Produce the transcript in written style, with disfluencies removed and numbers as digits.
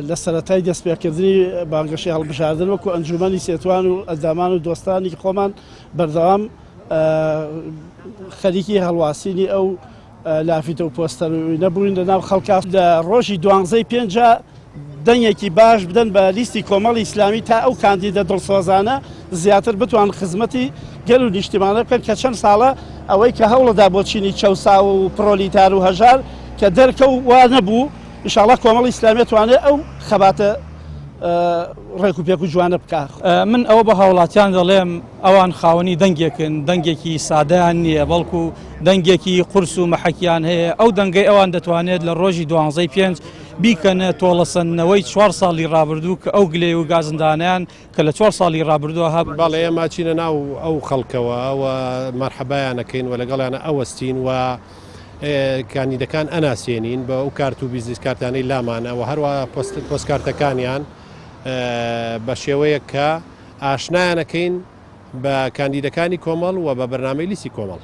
لە سەرەتای دەستپێکردنی بانگەشەی هەڵبژاردن وەکو ئەنجومەنی سێتوان و ئەندامان و دۆستانی خۆمان بەردەوام خەریکی هەڵواسینی ئەو لافیتە و پۆستەر و نەبووین لە ناو خەڵکا. لە ڕۆژی دوانزەی پێنجا دەنگێکی باش بدەن بە لیستی کۆمەڵی ئیسلامی تا ئەو کاندیدە دڵسۆزانە زیاتر بتوان خزمەتی گەل و نیشتیمانە بکەن کە چەند ساڵە ئەوەی کە هەوڵەدا بۆ چینی چەوساوە و پرۆلیتار و هەژار کە دەرکەو وا نەبوو ئیشاڵا کۆمەڵی ئیسلامی توانێت ئەو خەباتە ڕێک و پێک و جوانە بکا. من ئەوە بە هاوڵاتیان دەڵێم ئەوان خاوەنی دەنگێکن، دەنگێکی سادەیان نییە، بەڵکو دەنگێکی قورس و مەحەکیان هەیە، ئەو دەنگەی ئەوان دەتوانێت لە ڕۆژی دوانزەی پێنج بیکەنە تۆڵەسەندنەوەی چوار ساڵی ڕابردوو کە ئەو گلەی و گازندانەیان کە لە چوار ساڵی ڕابردووە هەبوو. بەڵێ ئێمە ئەچینە ناو ئەو خەڵکەوە و مەرحەبایان ئەکەین و لەگەڵیانە ئەوەستین و کاندیدەکان ئەناسێنین بە ئەو کارت و بیزنس کارتانەی لامانە و هەروە پۆستکارتەکانیان بە شێوەیەک کە ئاشنایانەکەین بە کاندیدەکانی کۆمەڵ و بە بەرنامەی لیستی کۆمەڵ.